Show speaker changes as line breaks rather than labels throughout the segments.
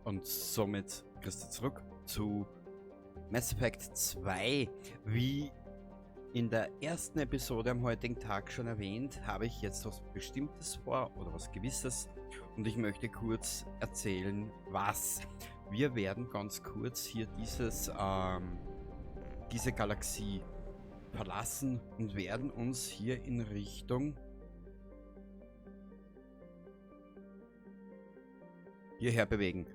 Und somit kriegst du zurück zu Mass Effect 2. Wie in der ersten Episode am heutigen Tag schon erwähnt, habe ich jetzt was Bestimmtes vor oder was Gewisses und ich möchte kurz erzählen, was. Wir werden ganz kurz hier diese Galaxie verlassen und werden uns hier in Richtung hierher bewegen.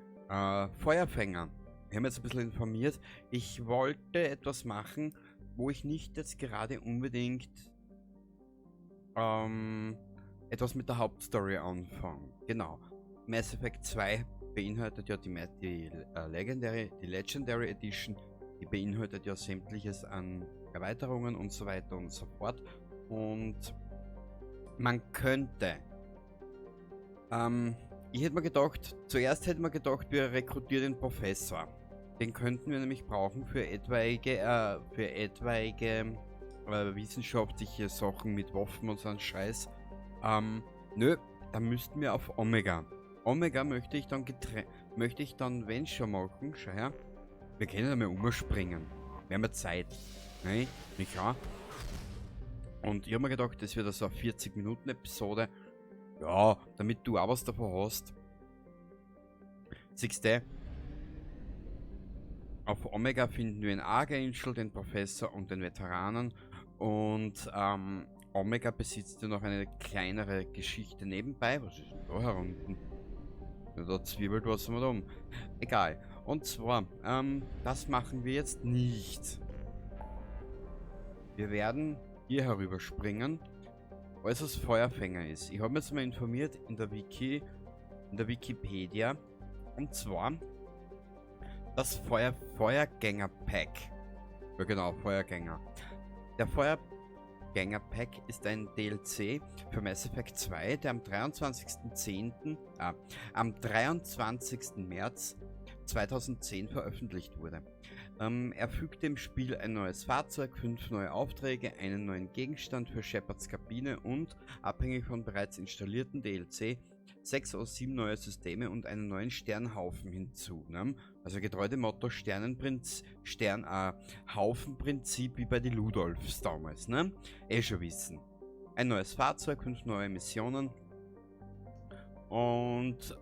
Feuerfänger. Wir haben jetzt ein bisschen informiert. Ich wollte etwas machen, wo ich nicht jetzt gerade unbedingt etwas mit der Hauptstory anfange. Genau. Mass Effect 2 beinhaltet ja die Legendary Edition, die beinhaltet ja sämtliches an Erweiterungen und so weiter und so fort. Und man könnte, ich hätte mir gedacht, zuerst hätte man gedacht, wir rekrutieren den Professor. Den könnten wir nämlich brauchen für etwaige wissenschaftliche Sachen mit Waffen und so einen Scheiß. Nö, da müssten wir auf Omega. Omega möchte ich dann möchte ich dann, wenn schon machen, schau her, wir können ja mal umspringen. Wir haben ja Zeit. Ne? Nicht wahr? Und ich hab mir gedacht, das wird so eine 40-Minuten-Episode. Ja, damit du auch was davon hast. Siehst du? Auf Omega finden wir den Archangel, den Professor und den Veteranen. Und Omega besitzt ja noch eine kleinere Geschichte nebenbei. Was ist denn da herunten? Ja, da zwirbelt was immer um. Egal. Und zwar, das machen wir jetzt nicht. Wir werden hier herüberspringen, weil es Feuerfänger ist. Ich habe mich jetzt mal informiert in der Wikipedia. Und zwar das Feuergänger-Pack. Ja genau, Feuergänger. Der Feuergänger-Pack ist ein DLC für Mass Effect 2, der am dreiundzwanzigsten zehnten, ah, am 23. März 2010 veröffentlicht wurde. Er fügt dem Spiel ein neues Fahrzeug, 5 neue Aufträge, einen neuen Gegenstand für Shepards Kabine und, abhängig von bereits installierten DLC, 6 oder 7 neue Systeme und einen neuen Sternhaufen hinzu. Ne? Also getreu dem Motto Sternenprinz, Stern Haufenprinzip wie bei den Ludolfs damals. Ne? Eh schon wissen. Ein neues Fahrzeug, 5 neue Missionen und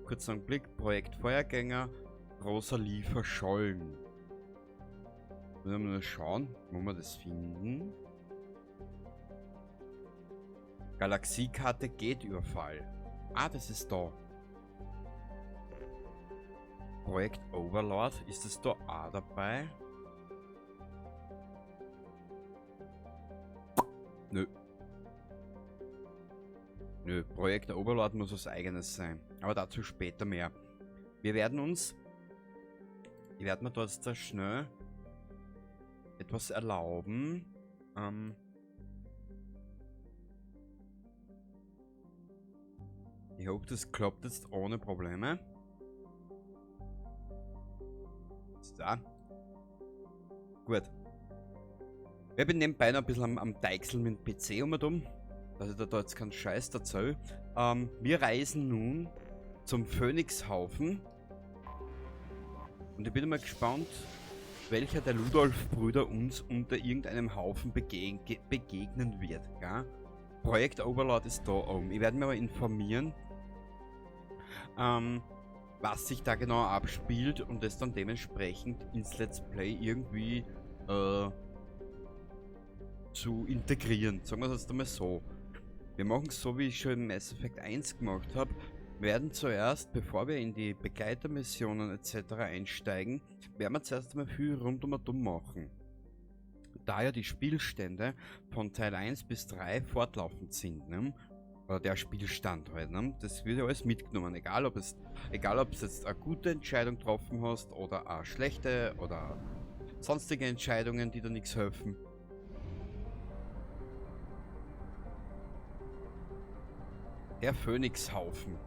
kurzer Blick, Projekt Feuergänger, Rosalie verschollen. Müssen wir mal schauen, wo wir das finden. Galaxiekarte geht Überfall. Ah, das ist da. Projekt Overlord, ist das da auch dabei? Nö. Nö, Projekt Overlord muss was eigenes sein. Aber dazu später mehr. Wir werden uns... Ich werde mir da jetzt da schnell etwas erlauben. Ich hoffe, das klappt jetzt ohne Probleme. So. Gut. Ich bin nebenbei noch ein bisschen am Deichseln mit dem PC um und um, dass ich da jetzt keinen Scheiß erzähle. Wir reisen nun zum Phönixhaufen. Und ich bin mal gespannt, welcher der Ludolf-Brüder uns unter irgendeinem Haufen begegnen wird. Gell? Projekt Overlord ist da oben. Ich werde mich aber informieren, was sich da genau abspielt und das dann dementsprechend ins Let's Play zu integrieren. Sagen wir es jetzt einmal so. Wir machen es so, wie ich schon in Mass Effect 1 gemacht habe. Wir werden zuerst, bevor wir in die Begleitermissionen et cetera einsteigen, werden wir zuerst einmal viel rund um und um machen. Da ja die Spielstände von Teil 1 bis 3 fortlaufend sind, ne? Oder der Spielstand halt, ne? Das wird ja alles mitgenommen, egal ob es jetzt eine gute Entscheidung getroffen hast oder eine schlechte oder sonstige Entscheidungen, die da nichts helfen. Der Phönixhaufen.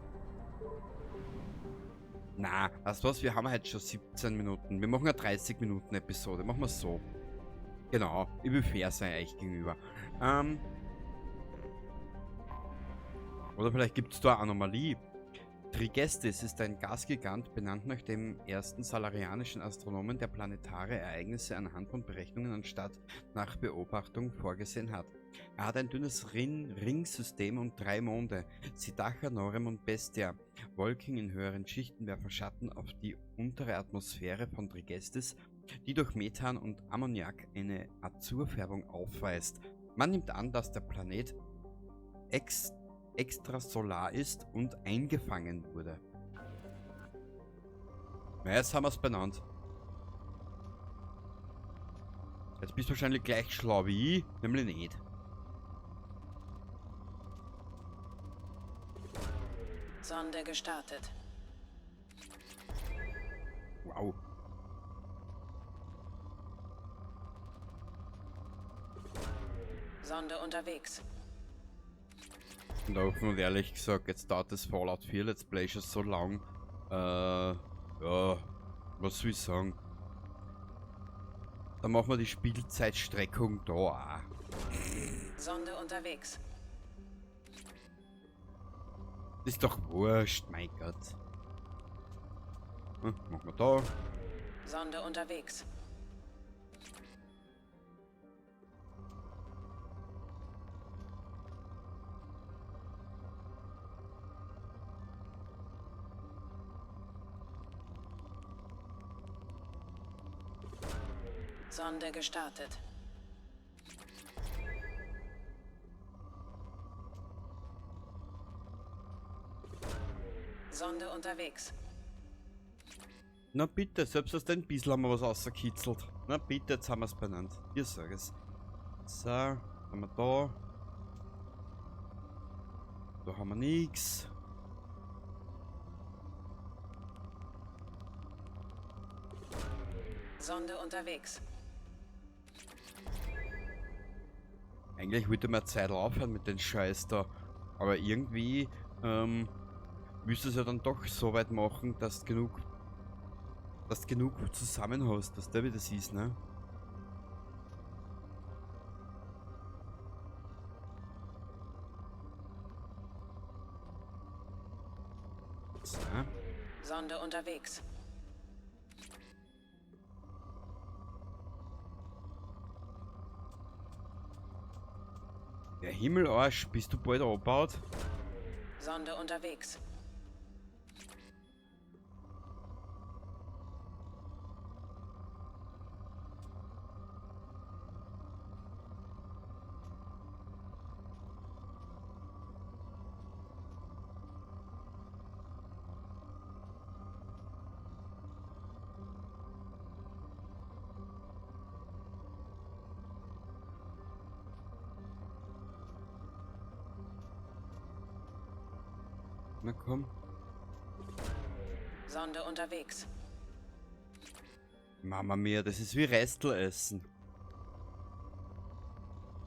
Na, weißt du was, wir haben heute schon 17 Minuten. Wir machen eine 30 Minuten Episode, machen wir es so. Genau, ich will fair sein euch gegenüber. Oder vielleicht gibt's da eine Anomalie. Trigestis ist ein Gasgigant, benannt nach dem ersten salarianischen Astronomen, der planetare Ereignisse anhand von Berechnungen anstatt nach Beobachtung vorgesehen hat. Er hat ein dünnes Ringsystem und 3 Monde, Sidacha, Norem und Bestia. Wolken in höheren Schichten werfen Schatten auf die untere Atmosphäre von Trigestis, die durch Methan und Ammoniak eine Azurfärbung aufweist. Man nimmt an, dass der Planet extrasolar ist und eingefangen wurde. Na, jetzt haben wir's benannt. Jetzt bist du wahrscheinlich gleich schlau wie ich, nämlich nicht.
Sonde gestartet.
Wow.
Sonde unterwegs.
Und offen und ehrlich gesagt, jetzt dauert das Fallout 4 Let's Play schon so lang. Ja, was soll ich sagen? Dann machen wir die Spielzeitstreckung da auch.
Sonde unterwegs.
Ist doch wurscht, mein Gott. Machen wir da.
Sonde unterwegs. Sonde gestartet. Sonde unterwegs.
Na bitte, selbst aus dem Bissl haben wir was rausgekitzelt. Na bitte, jetzt haben wir's benannt. Ich sag es. So, haben wir da. Da haben wir nix.
Sonde unterwegs.
Eigentlich wollte man Zeit aufhören mit den Scheiß da. Aber irgendwie müsste es ja dann doch so weit machen, dass du genug zusammen hast, dass der wieder siehst, ne? So.
Sonde unterwegs.
Der Himmelarsch, bist du bald abgebaut?
Sonde unterwegs.
Na komm.
Sonde unterwegs.
Mama mia, das ist wie Restel essen.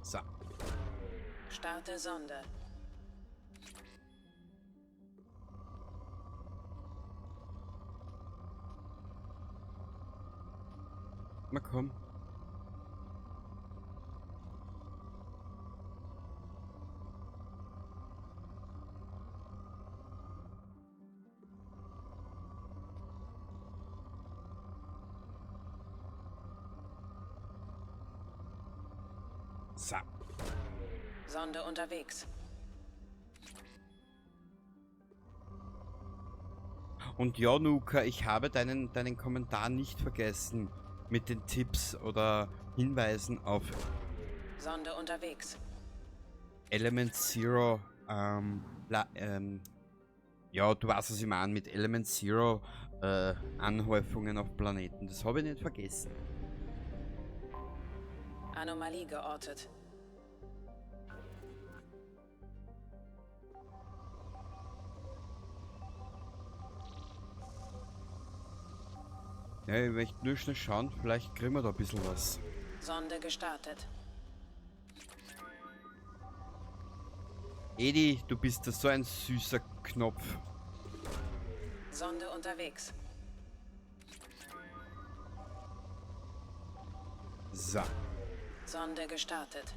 So.
Starte Sonde.
Na komm. So.
Sonde unterwegs.
Und ja, Nuka, ich habe deinen Kommentar nicht vergessen mit den Tipps oder Hinweisen auf
Sonde unterwegs.
Element Zero, ja, du weißt, was ich meine, mit Element Zero Anhäufungen auf Planeten. Das habe ich nicht vergessen.
Anomalie geortet.
Ja, ich möchte nur schnell schauen, vielleicht kriegen wir da ein bisschen was.
Sonde gestartet.
Edi, du bist da so ein süßer Knopf.
Sonde unterwegs.
So.
Sonde gestartet.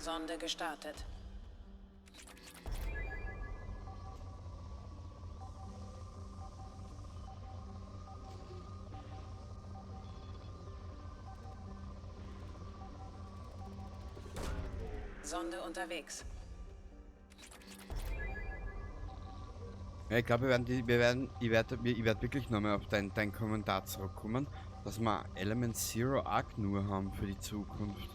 Sonde gestartet. Sonde unterwegs.
Ja, ich glaube, ich werd wirklich nochmal auf dein Kommentar zurückkommen, dass wir Element Zero auch nur haben für die Zukunft.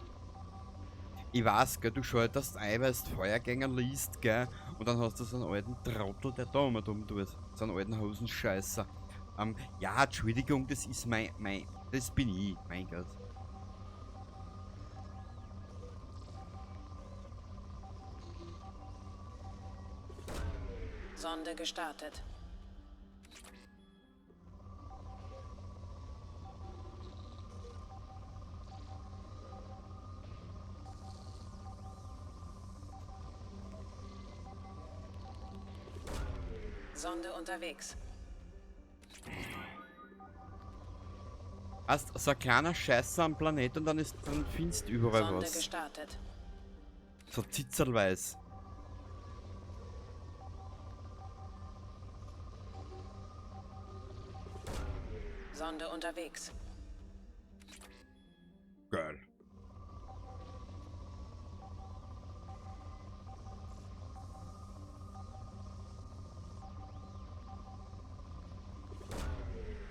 Ich weiß, gell, du schaltest ein, weil du Feuergänger liest, gell, und dann hast du so einen alten Trottel, der da immer dumm tut. So einen alten Hosenscheißer. Ja, Entschuldigung, das ist mein, das bin ich, mein Gott.
Sonde gestartet. Sonde unterwegs.
Hast so ein kleiner Scheißer am Planet und dann findest du überall
Sonde
was.
Gestartet.
So zitzerlweis.
Sonde unterwegs.
Geil.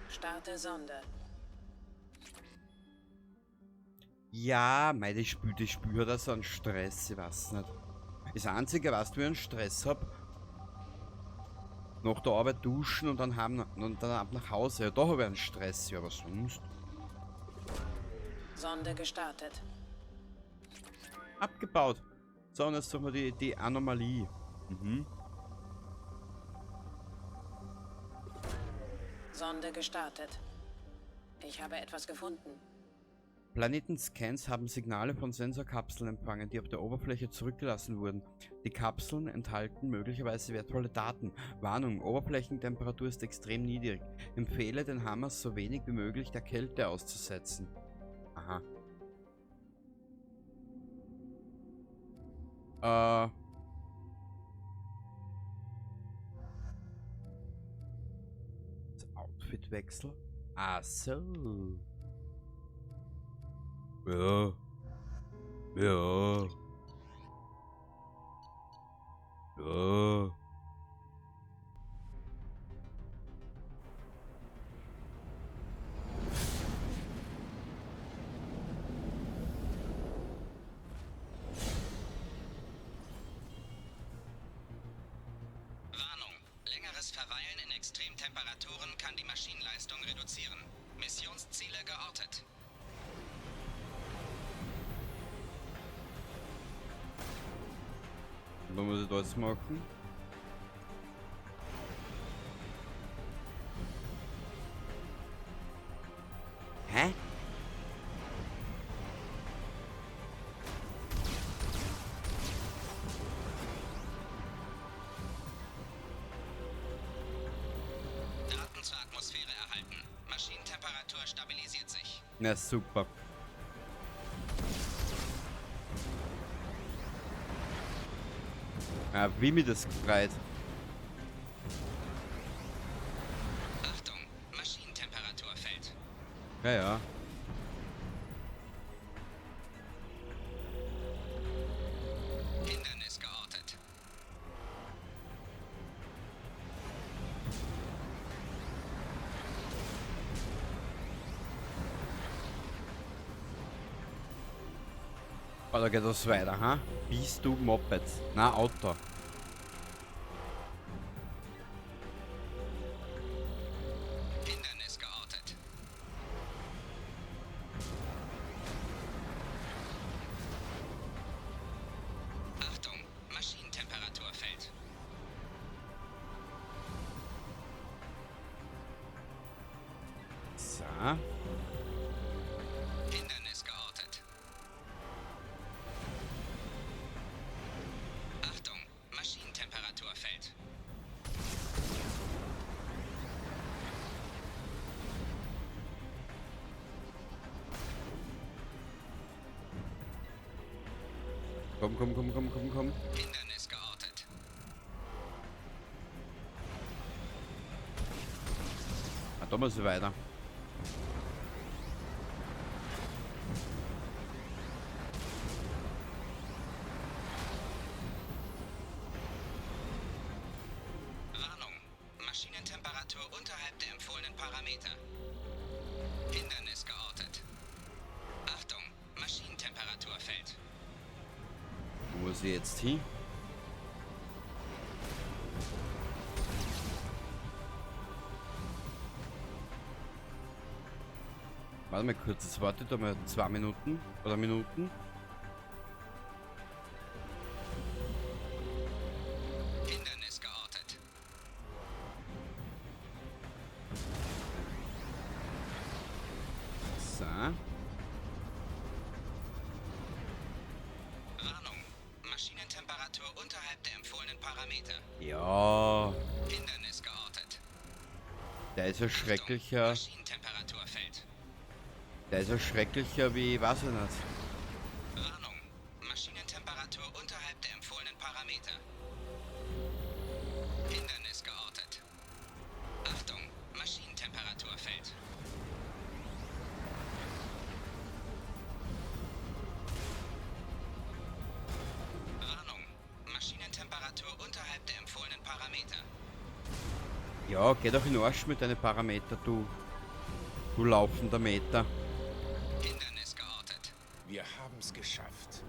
Starte Sonde.
Ja, mei, das Spiel hat auch so einen Stress, ich weiß nicht. Das Einzige, was du einen Stress hab, nach der Arbeit duschen und dann heim, und dann ab nach Hause. Ja, da hab ich einen Stress, ja, aber sonst.
Sonde gestartet.
Abgebaut. So, und jetzt suchen wir die Anomalie. Mhm.
Sonde gestartet. Ich habe etwas gefunden.
Planetenscans haben Signale von Sensorkapseln empfangen, die auf der Oberfläche zurückgelassen wurden. Die Kapseln enthalten möglicherweise wertvolle Daten. Warnung, Oberflächentemperatur ist extrem niedrig. Empfehle den Hammer so wenig wie möglich der Kälte auszusetzen. Aha. Das Outfitwechsel. Ach so. Ja. Ja. Ja.
Warnung. Längeres Verweilen in Extremtemperaturen kann die Maschinenleistung reduzieren. Missionsziele geortet.
Was muss ich da jetzt machen? Hä?
Daten zur Atmosphäre erhalten. Maschinentemperatur stabilisiert sich.
Na super. Ja, wie mir das gefreut.
Achtung, Maschinentemperatur fällt.
Ja, ja.
Hindernis geortet.
Oh, da geht das weiter, ha? Bist du Moped? Na, Auto.
Hindernis geortet. Achtung, Maschinentemperatur fällt.
So.
Hindernis geortet. Achtung, Maschinentemperatur fällt.
Komm, komm, komm, komm, komm, komm.
Hindernis geortet.
Ah, da muss ich weiter.
Warnung. Maschinentemperatur unterhalb der empfohlenen Parameter. Hindernis geortet. Achtung, Maschinentemperatur fällt.
Wo muss ich jetzt hin? Warte mal kurz, jetzt warte da mal 2 Minuten oder Minuten.
Hindernis geortet.
So.
Warnung. Maschinentemperatur unterhalb der empfohlenen Parameter.
Ja.
Hindernis geortet.
Der ist ja schrecklicher.
Maschinentemperatur fällt.
Der ist ja schrecklicher wie, weiß ich nicht.
Warnung. Maschinentemperatur unterhalb der empfohlenen Parameter. Hindernis geortet. Achtung, Maschinentemperatur fällt. Warnung. Maschinentemperatur unterhalb der empfohlenen Parameter.
Ja, geh doch in den Arsch mit deinen Parameter, du. Du laufender Meter.
Hindernis geortet.
Wir haben's geschafft.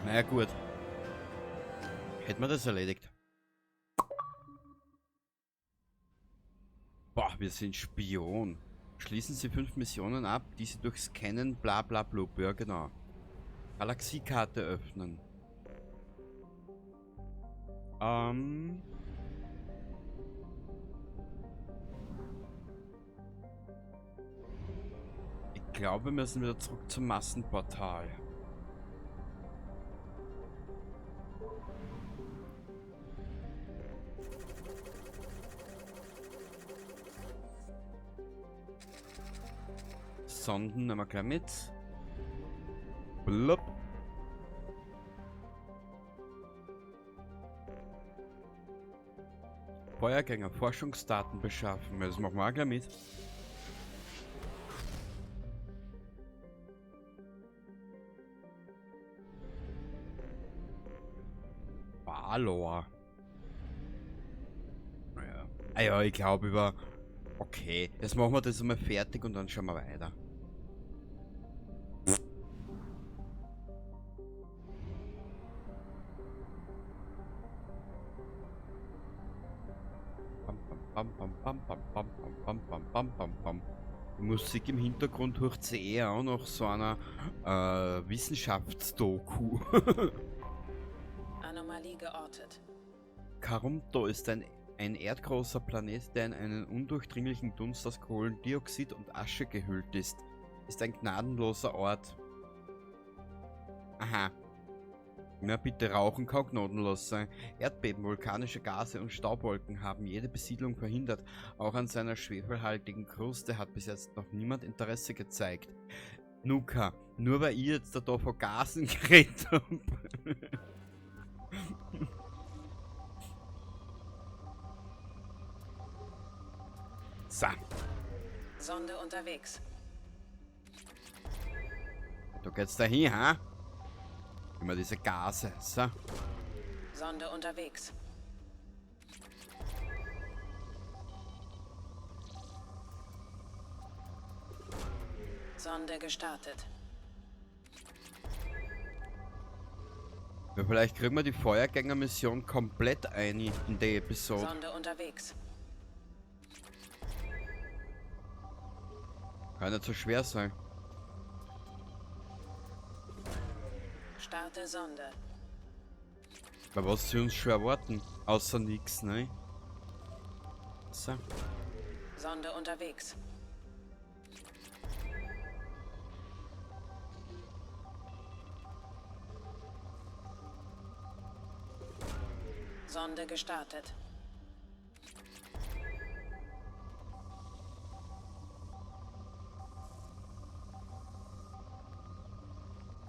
Naja, gut. Hätten wir das erledigt. Boah, wir sind Spion. Schließen Sie 5 Missionen ab, die Sie durch Scannen bla bla blub. Ja, genau. Galaxiekarte öffnen. Ich glaube, wir müssen wieder zurück zum Massenportal. Sonden nehmen wir gleich mit. Blub. Feuergänger, Forschungsdaten beschaffen. Das machen wir auch gleich mit. Balor. Naja. Ah ja, ich glaube über... Okay, jetzt machen wir das einmal fertig und dann schauen wir weiter. Bam, bam, bam, bam, bam, bam, bam, bam, bam, bam, bam. Die Musik im Hintergrund hört sich eher auch noch so einer Wissenschaftsdoku.
Anomalie geortet.
Karumto ist ein erdgroßer Planet, der in einen undurchdringlichen Dunst aus Kohlendioxid und Asche gehüllt ist. Ist ein gnadenloser Ort. Aha. Na bitte, Rauchen kann gnadenlos sein. Erdbeben, vulkanische Gase und Staubwolken haben jede Besiedlung verhindert. Auch an seiner schwefelhaltigen Kruste hat bis jetzt noch niemand Interesse gezeigt. Nuka, nur weil ich jetzt da von Gasen geredet hab. So.
Sonde unterwegs.
Da geht's dahin, ha? Immer diese Gase. So.
Sonde unterwegs. Sonde gestartet.
Ja, vielleicht kriegen wir die Feuergänger-Mission komplett ein in der Episode.
Sonde unterwegs.
Kann nicht so schwer sein.
Starte Sonde.
Bei was sie uns schon erwarten? Außer nix, ne? So.
Sonde unterwegs. Sonde gestartet.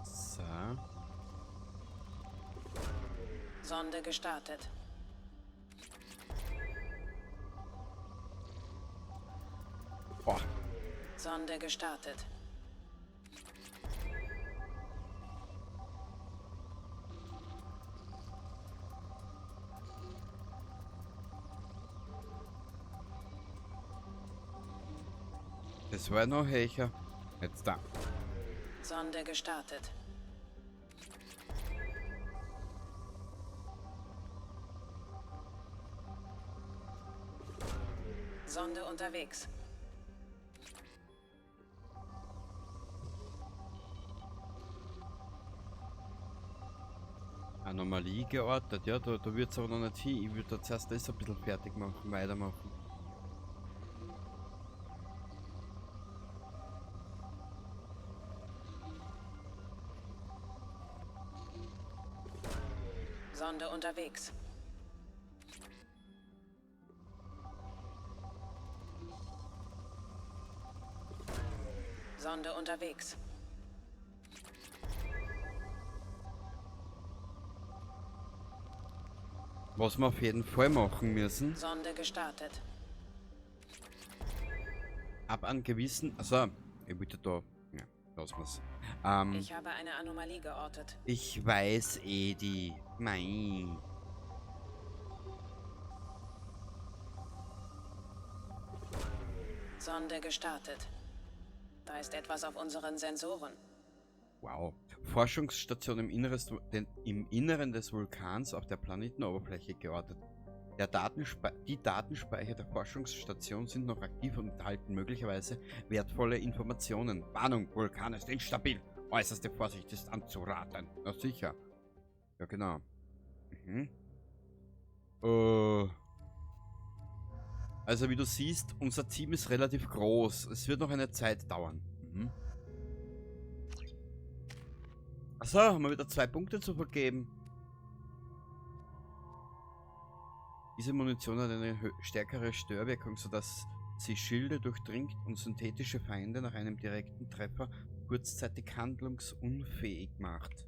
So.
Sonde gestartet.
Boah.
Sonde gestartet.
Das war noch höher. Jetzt da.
Sonde gestartet. Sonde unterwegs.
Anomalie geortet, ja, da wird es aber noch nicht hin. Ich würde da zuerst das ein bisschen fertig machen, weitermachen.
Sonde unterwegs. Sonde unterwegs.
Was wir auf jeden Fall machen müssen.
Sonde gestartet.
Ab an gewissen. Also, ich bitte da. Ja, lassen wir's.
Ich habe eine Anomalie geortet.
Ich weiß, Edi. Mei.
Sonde gestartet. Da ist etwas auf unseren Sensoren.
Wow. Forschungsstation im Inneren des Vulkans auf der Planetenoberfläche geortet. Die Datenspeicher der Forschungsstation sind noch aktiv und enthalten möglicherweise wertvolle Informationen. Warnung, Vulkan ist instabil. Äußerste Vorsicht ist anzuraten. Na sicher. Ja, genau. Mhm. Also wie du siehst, unser Team ist relativ groß. Es wird noch eine Zeit dauern. Mhm. Achso, haben wir wieder 2 Punkte zu vergeben. Diese Munition hat eine stärkere Störwirkung, sodass sie Schilde durchdringt und synthetische Feinde nach einem direkten Treffer kurzzeitig handlungsunfähig macht.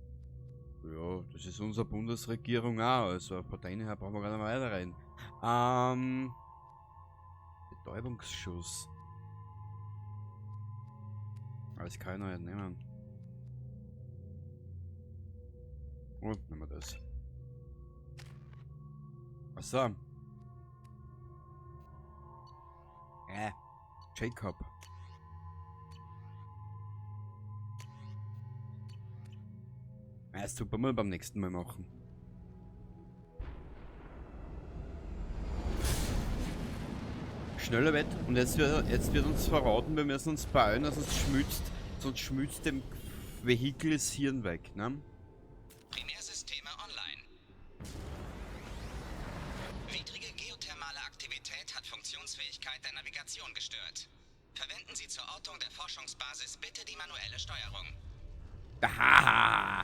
Ja, das ist unsere Bundesregierung auch, also von denen her brauchen wir gar nicht weiter reden. Betäubungsschuss. Aber das kann ich noch nicht nehmen. Oh, nehmen wir das. Achso. Jacob. Ja, ist super, mal beim nächsten Mal machen. Schneller Wett. Und jetzt wird uns verraten, wir müssen uns beeilen, sonst schmilzt dem Vehikel das Hirn weg, ne?
Primärsysteme online. Widrige geothermale Aktivität hat Funktionsfähigkeit der Navigation gestört. Verwenden Sie zur Ortung der Forschungsbasis bitte die manuelle Steuerung.
Aha!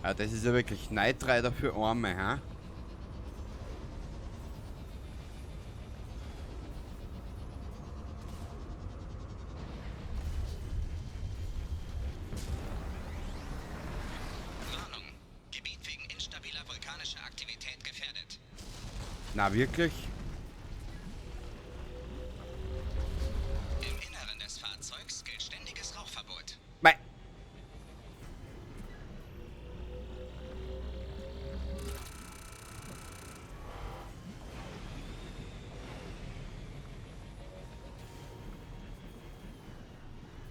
Ja, das ist ja wirklich Knight Rider für Arme, hä?
Warnung. Gebiet wegen instabiler vulkanischer Aktivität gefährdet.
Na, wirklich?
Im Inneren des Fahrzeugs gilt ständiges Rauchverbot.
Mei.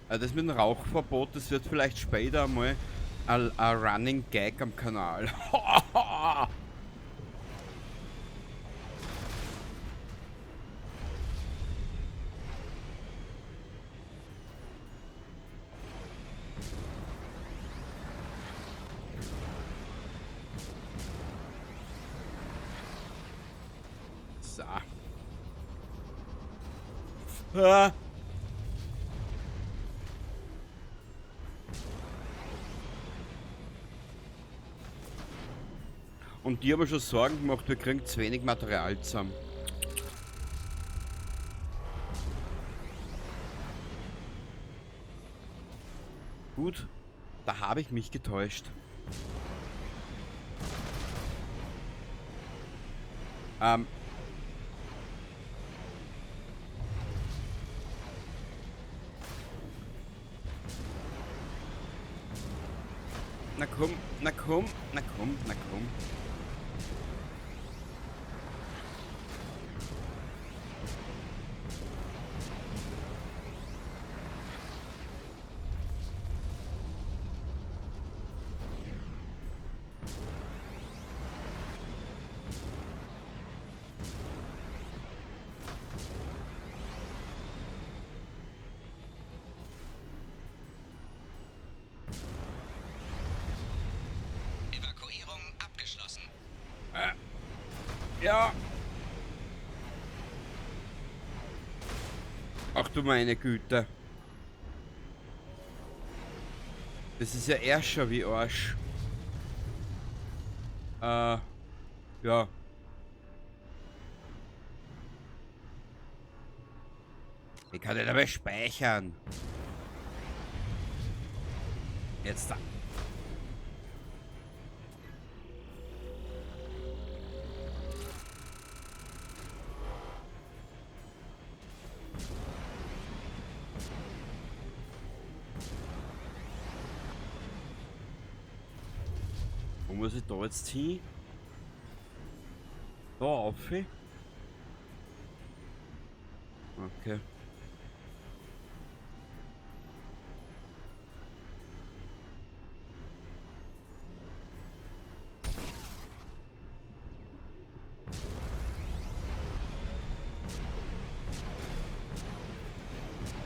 Also das mit dem Rauchverbot, das wird vielleicht später einmal ein Running Gag am Kanal. So. Ah. Und die haben schon Sorgen gemacht, wir kriegen zu wenig Material zusammen. Gut, da habe ich mich getäuscht. Na komm, na komm, na komm, na komm. Ja. Ach du meine Güte. Das ist ja Ärscher wie Arsch. Ja. Ich kann nicht mehr speichern. Jetzt da. Wo muss ich da jetzt hin? Da auf? Okay.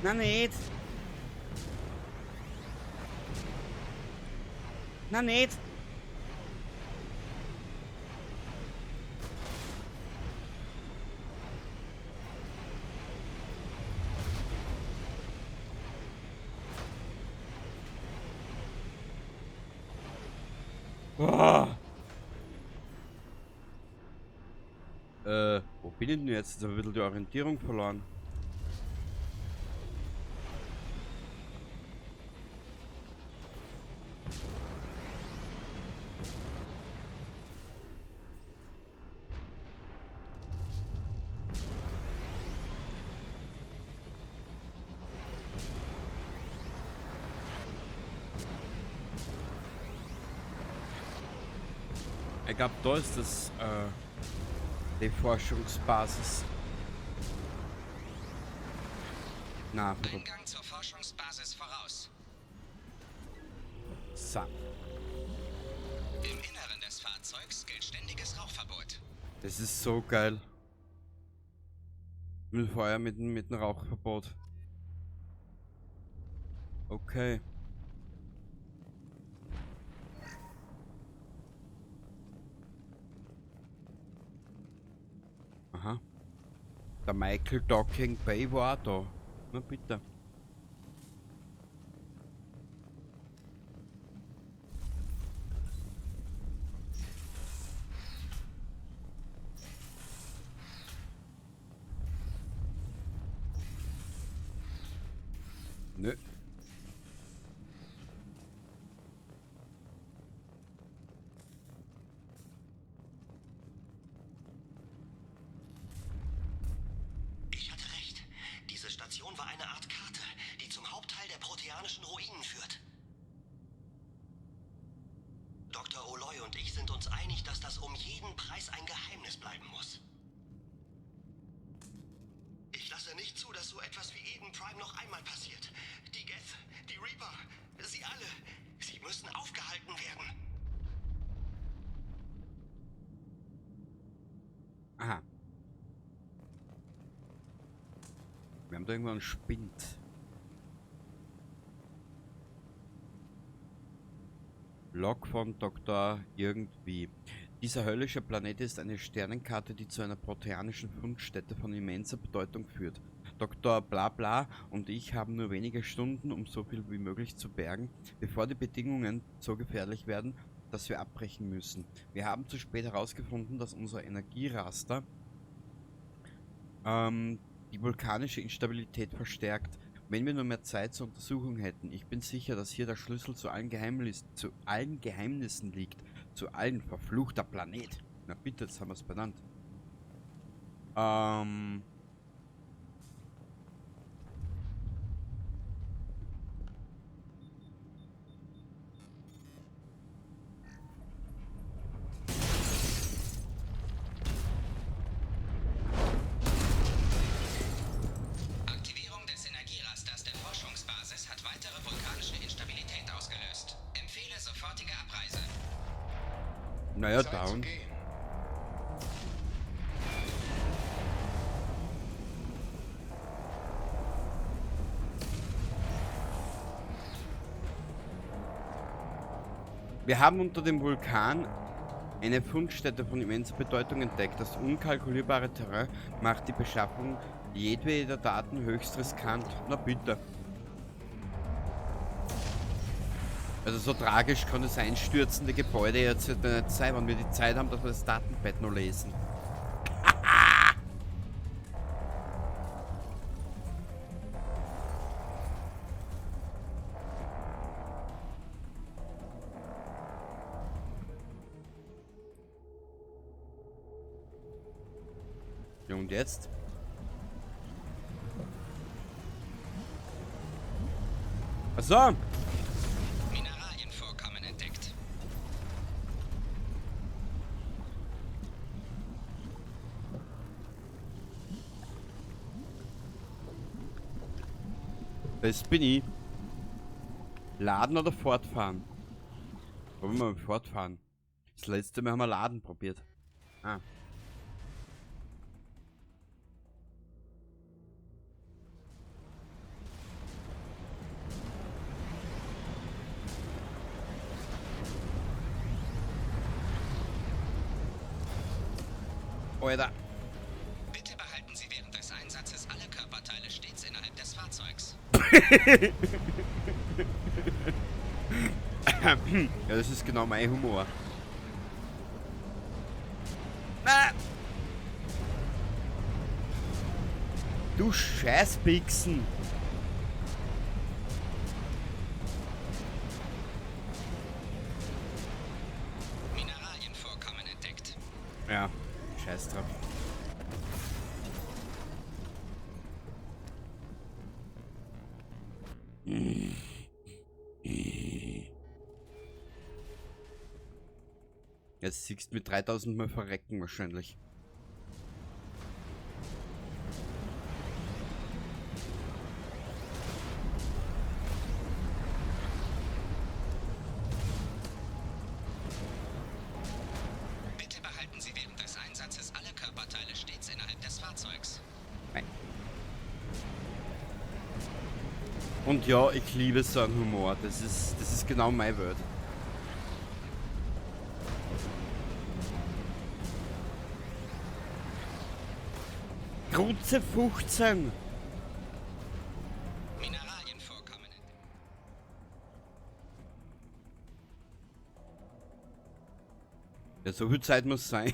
Na nicht. Na nicht. Boah. Wo bin ich denn jetzt? Jetzt hab ich ein bisschen die Orientierung verloren. Ich glaub, da ist das, die Forschungsbasis. Na, verdammt.
Eingang zur Forschungsbasis voraus.
So.
Im Inneren des Fahrzeugs gilt ständiges Rauchverbot.
Das ist so geil. Mit Feuer, mit dem Rauchverbot. Okay. Aha. Der Michael Docking Bay war auch da. Na bitte. Nö.
Ich hatte recht. Diese Station war eine Art Karte, die zum Hauptteil der proteanischen Ruinen führt. Dr. Oloy und ich sind uns einig, dass das um jeden Preis ein Geheimnis bleiben muss. Ich lasse nicht zu, dass so etwas wie Eden Prime noch einmal passiert. Die Geth, die Reaper, sie alle, sie müssen aufgehalten werden.
Aha. Wir haben da irgendwo einen Spind. Log von Doktor irgendwie. Dieser höllische Planet ist eine Sternenkarte, die zu einer proteanischen Fundstätte von immenser Bedeutung führt. Doktor Blabla und ich haben nur wenige Stunden, um so viel wie möglich zu bergen, bevor die Bedingungen so gefährlich werden, dass wir abbrechen müssen. Wir haben zu spät herausgefunden, dass unser Energieraster die vulkanische Instabilität verstärkt. Wenn wir nur mehr Zeit zur Untersuchung hätten. Ich bin sicher, dass hier der Schlüssel zu allen Geheimnissen liegt. Zu allen verfluchter Planet. Na bitte, jetzt haben wir's benannt.
Aktivierung des Energierasters der Forschungsbasis hat weitere vulkanische Instabilität ausgelöst. Empfehle sofortige Abreise.
Naja,
Zeit zu
down.
gehen.
Wir haben unter dem Vulkan eine Fundstätte von immenser Bedeutung entdeckt. Das unkalkulierbare Terrain macht die Beschaffung jedweder Daten höchst riskant. Na bitte. Also so tragisch kann das einstürzende Gebäude jetzt nicht sein, wenn wir die Zeit haben, dass wir das Datenpad noch lesen. Ja, und jetzt? Achso!
Mineralienvorkommen entdeckt.
Das bin ich. Laden oder fortfahren? Wollen wir mal fortfahren? Das letzte Mal haben wir Laden probiert. Ah. Alter.
Bitte behalten Sie während des Einsatzes alle Körperteile stets innerhalb des Fahrzeugs.
Ja, das ist genau mein Humor. Ah! Du Scheißpixen!
Mineralienvorkommen entdeckt.
Ja, scheiß drauf. Jetzt siehst du mit 3000 Mal verrecken wahrscheinlich.
Bitte behalten Sie während des Einsatzes alle Körperteile stets innerhalb des Fahrzeugs.
Nein. Und ja, ich liebe so einen Humor. Das ist genau mein Welt. Grutze 15!
Mineralienvorkommen.
Ja, so viel Zeit muss sein.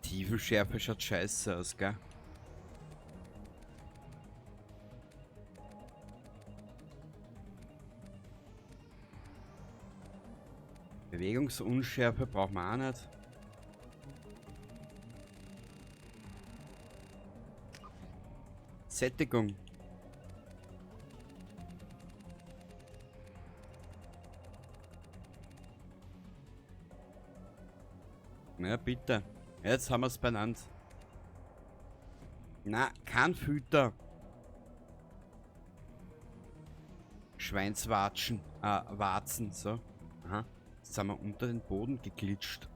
Tiefenschärfe schaut scheiße aus, gell? Bewegungsunschärfe braucht man auch nicht. Sättigung. Na bitte. Jetzt haben wir's benannt. Na, kein Filter. Schweinswatschen. Warzen, so. Aha. Jetzt sind wir unter den Boden geglitscht.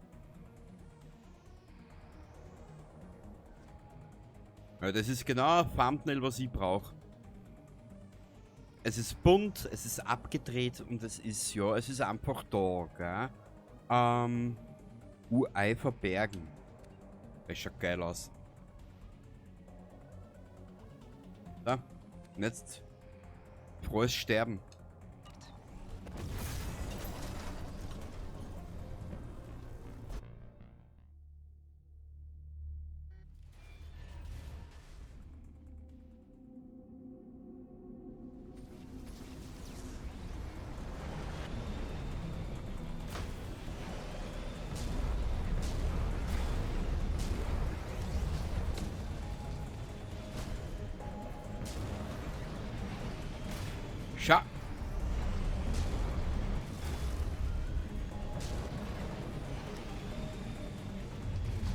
Ja, das ist genau ein Thumbnail, was ich brauch. Es ist bunt, es ist abgedreht und es ist, ja, es ist einfach da, gell? UI verbergen. Das schaut geil aus. Da. Und jetzt. Frohes Sterben. Scha.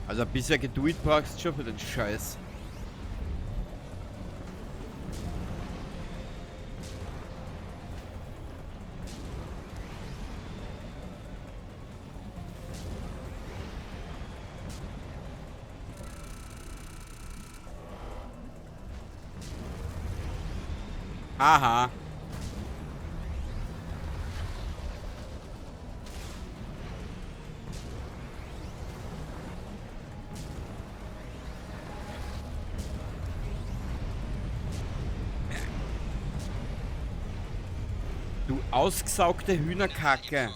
Also ein bisschen Geduld brauchst du schon für den Scheiß. Aha. Du ausgesaugte Hühnerkacke.